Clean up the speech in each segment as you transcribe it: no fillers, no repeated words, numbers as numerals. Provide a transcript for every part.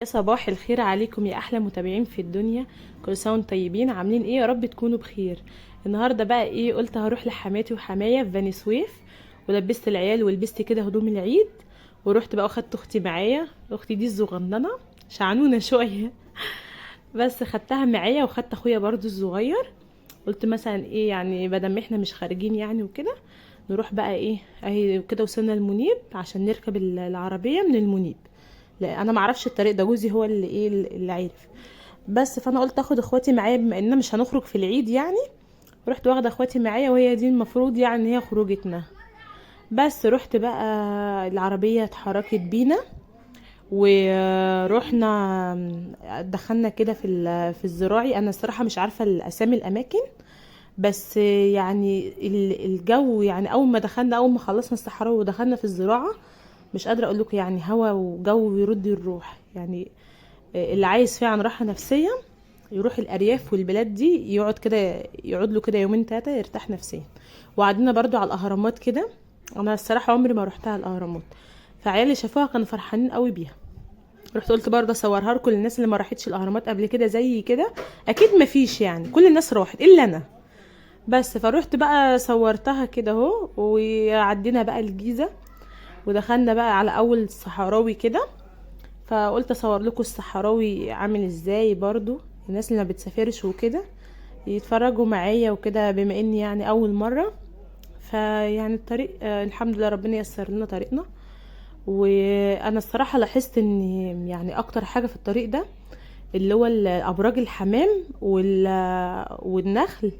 يا صباح الخير عليكم يا احلى متابعين في الدنيا. كل سنة وانتم طيبين، عاملين ايه؟ يا رب تكونوا بخير. النهارده بقى ايه، قلت هروح لحماتي وحمايا في بني سويف، ولبست العيال ولبست كده هدوم العيد، ورحت بقى واخدت اختي معايا. اختي دي الصغننه شعنونه شوية بس خدتها معايا، وخدت اخويا برضو الصغير. قلت مثلا ايه يعني، بدل ما احنا مش خارجين يعني وكده، نروح بقى ايه اهي كده. وصلنا المنيب عشان نركب العربية من المنيب. لا انا معرفش الطريق ده، جوزي هو اللي ايه اللي عارف. بس فانا قلت اخد اخواتي معايا بما اننا مش هنخرج في العيد يعني. رحت واخده اخواتي معايا، وهي دي المفروض يعني هي خروجتنا. بس رحت بقى العربية اتحركت بينا ورحنا، دخلنا كده في الزراعي. انا الصراحة مش عارفه الاسامي الاماكن، بس يعني الجو يعني اول ما دخلنا، اول ما خلصنا الصحراء ودخلنا في الزراعة، مش قادرة اقول لكم يعني هوا وجو يرد الروح يعني. اللي عايز فعلا راحة نفسية يروح الارياف والبلاد دي، يقعد كده، يقعد له كده يومين تلاتة يرتاح نفسيا. وقعدنا برضو على الاهرامات كده. انا الصراحة عمري ما روحتها الاهرامات، فعيالي شافوها كانوا فرحانين قوي بيها. رحت قلت برضه اصورها لكم للناس اللي ما راحتش الاهرامات قبل كده زي كده، اكيد ما فيش يعني، كل الناس راحت الا انا بس. فروحت بقى صورتها كده اهو، وعدينا بقى الجيزة ودخلنا بقى على اول صحراوي كده. فقلت اصور لكم الصحراوي عامل ازاي برضو، الناس اللي ما بتسافرش وكده يتفرجوا معايا وكده، بما اني يعني اول مرة. فيعني الطريق الحمد لله ربنا ييسر لنا طريقنا. وانا الصراحة لاحظت ان يعني اكتر حاجة في الطريق ده اللي هو ابراج الحمام والنخل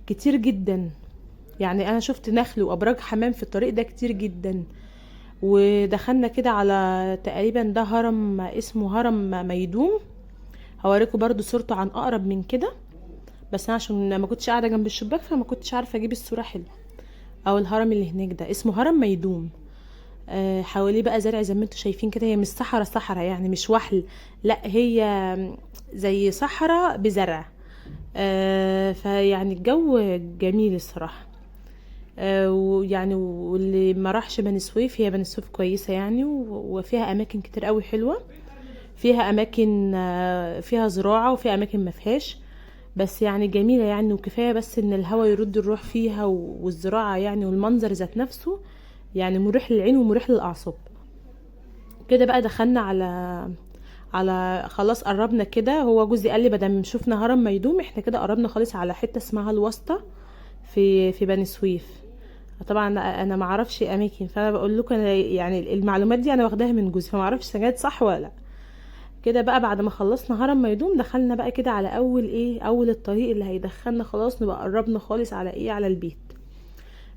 كتير جدا. يعني انا شفت نخل وابراج حمام في الطريق ده كتير جدا. ودخلنا كده على تقريبا ده هرم اسمه هرم ميدوم، هوريكم برضو صورته عن اقرب من كده، بس انا عشان ما كنتش قاعدة جنب الشباك فما كنتش عارفه اجيب الصورة حلوة. او الهرم اللي هناك ده اسمه هرم ميدوم. حواليه بقى زرع زي ما انتم شايفين كده، هي مش صحراء صحراء يعني، مش وحل، لا هي زي صحراء بزرع. فيعني الجو جميل الصراحة. ويعني واللي ما راحش بني سويف، هي بني سويف كويسة يعني، وفيها اماكن كتير قوي حلوة، فيها اماكن فيها زراعة وفيها اماكن ما فيهاش، بس يعني جميلة يعني. وكفاية بس ان الهوا يرد الروح فيها، والزراعة يعني، والمنظر ذات نفسه يعني مريح للعين ومريح للاعصاب كده. بقى دخلنا على خلاص قربنا كده. هو جوزي قال لي بدل شفنا هرم ميدوم احنا كده قربنا خالص على حتة اسمها الواسطة في بني سويف. طبعا انا ما اعرفش اماكن، فانا بقول لكم انا يعني المعلومات دي انا واخداها من جوزي، فما اعرفش كانت صح ولا لا. كده بقى بعد ما خلصنا هرم ميدوم دخلنا بقى كده على اول ايه، اول الطريق اللي هيدخلنا، خلاص نبقى قربنا خالص على ايه، على البيت.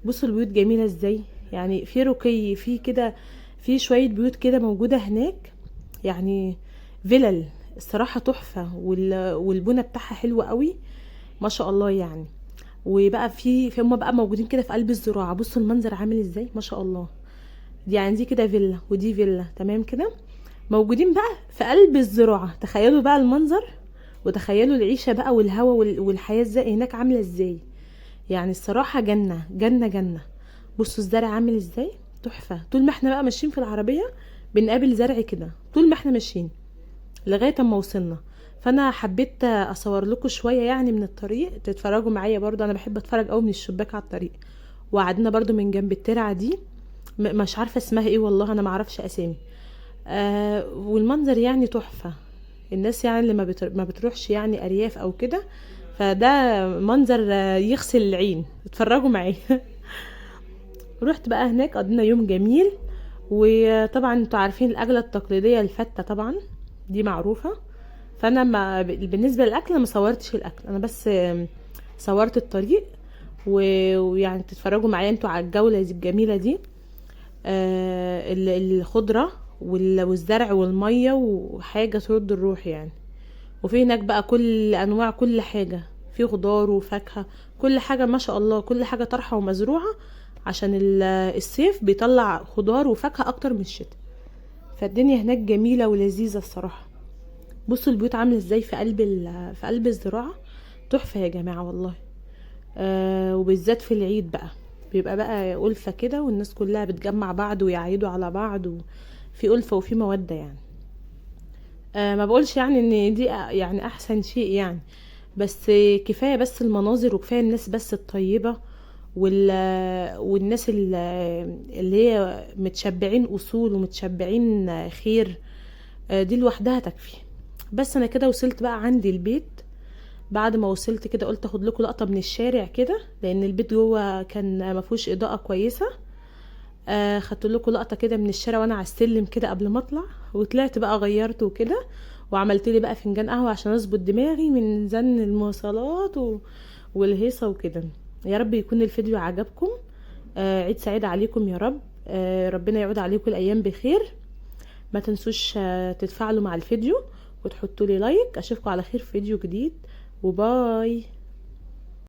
بصوا البيوت جميلة ازاي، يعني في رقي، في كده، في شوية بيوت كده موجودة هناك، يعني فيلل الصراحة تحفة، والبنى بتاعها حلو قوي ما شاء الله يعني. وبقى في هما بقى موجودين كده في قلب الزراعة. بصوا المنظر عامل ازاي ما شاء الله، يعني دي كده فيلا ودي فيلا تمام كده، موجودين بقى في قلب الزراعة. تخيلوا بقى المنظر، وتخيلوا العيشة بقى والهوا والحياة ازاي هناك عاملة ازاي. يعني الصراحة جنة جنة جنة. بصوا الزرع عامل ازاي تحفة. طول ما احنا بقى ماشيين في العربية بنقابل زرع كده طول ما احنا ماشيين لغاية اما وصلنا. فانا حبيت اصور لكم شوية يعني من الطريق تتفرجوا معايا برضو، انا بحب اتفرج قوي من الشباك على الطريق. وقعدنا برضو من جنب الترعة دي، مش عارفة اسمها ايه والله، انا معرفش اسامي. والمنظر يعني تحفة. الناس يعني اللي ما بتروحش يعني ارياف او كده، فده منظر يغسل العين. اتفرجوا معايا. رحت بقى هناك قضينا يوم جميل. وطبعا انتوا عارفين الاكلة التقليدية الفته، طبعا دي معروفة. فانا ما بالنسبة للاكل ما صورتش الاكل، انا بس صورت الطريق ويعني تتفرجوا معايا انتوا على الجولة دي الجميلة دي. الخضرة والزرع والمية وحاجه ترد الروح يعني. وفي هناك بقى كل انواع كل حاجة، في خضار وفاكهة، كل حاجة ما شاء الله، كل حاجة طرحه ومزروعه، عشان الصيف بيطلع خضار وفاكهة اكتر من الشتاء. فالدنيا هناك جميلة ولذيذه الصراحة. بصوا البيوت عامله ازاي في قلب الزراعة، تحفة يا جماعة والله. وبالذات في العيد بقى بيبقى بقى ألفة كده، والناس كلها بتجمع بعض ويعيدوا على بعض، وفي ألفة وفي مودة يعني. ما بقولش يعني ان دي يعني احسن شيء يعني، بس كفاية بس المناظر، وكفاية الناس بس الطيبة والناس اللي هي متشبعين اصول ومتشبعين خير، دي لوحدها تكفي. بس انا كده وصلت بقى عندي البيت. بعد ما وصلت كده قلت اخد لكم لقطة من الشارع كده، لان البيت جوه كان ما فيهوش اضاءه كويسة. خدت لكم لقطة كده من الشارع وانا على السلم كده قبل ما اطلع، وطلعت بقى غيرت وكده، وعملت لي بقى فنجان قهوة عشان اظبط دماغي من زن المواصلات والهيصه وكده. يا رب يكون الفيديو عجبكم. عيد سعيد عليكم يا رب. ربنا يعود عليكم الايام بخير. ما تنسوش تتفاعلوا مع الفيديو وتحطوا لي like. اشوفكم على خير في فيديو جديد، و bye.